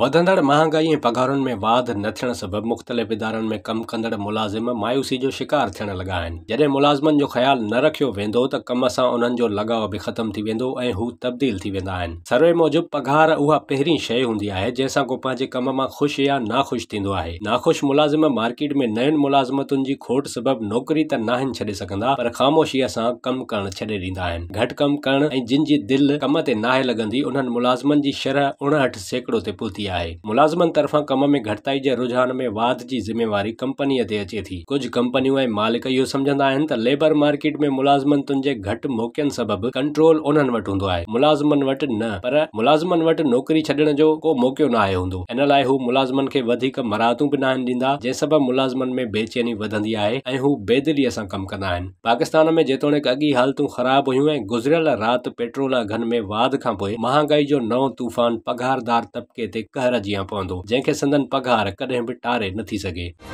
وڌندڙ مهانگائي ۽ پگهارن ۾ واڌ نه ٿيڻ سبب مختلف ادارن ۾ ڪم ڪندڙ ملازم مايوسي جو شڪار ٿيڻ لڳا آهن. جڏهن ملازمن جو خيال نه رکيو ويندو ته ڪم سان انهن جو لڳاء به ختم ٿي ويندو ۽ هو تبديل ٿي ويندا آهن. سروي موجب پگهار اها پهرين شيء هوندي آهي جنهن سان ڪو پنهنجي ڪم مان خوش يا ناخوش ٿيندو آهي. ناخوش ملازم مارڪيٽ ۾ نين ملازمتن جي کوٽ سبب نوڪري ته ناهن ڇڏي سگهندا پر خاموشيء سان ڪم ڪرڻ ڇڏي ڏيندا آهن. گهٽ ڪم ڪرڻ ۽ جن جي دل ڪم تي ناهي لڳندي انهن ملازمن جي شرح 59% تي پهتي آهي. ملازمن طرفان ڪم ۾ گهٽتائي جي رجحان ۾ واڌ جي ذميواري ڪمپنيء تي اچي ٿي. ڪجهه ڪمپنيون ۽ مالڪ اهو سمجهندا آهن ته ليبر مارڪيٽ ۾ ملازمتن جي گهٽ موقعن سبب ڪنٽرول انهن وٽ هوندو آهي، ملازمن وٽ نه. پر ملازمن وٽ نوڪري ڇڏڻ جو ڪو موقعو ناهي هوندو. ان لاء هو ملازمن کي وڌيڪ مراعتون به ناهن ڏيندا، جنهن سبب ملازمن ۾ بيچيني وڌندي آهي ۽ هو بيدليء سان ڪم ڪندا آهن. پاڪستان ۾ جيتوڻيڪ اڳ ئي حالتون خراب هيون ۽ گذريل رات پيٽرول اگهن ۾ واڌ کانپوء مهانگائي جو نئون طوفان پگهاردار طبقي تي قهر جيان پوندو، جنهن کي سندن پگهار ڪڏهن به ٽاري نٿي سگهي.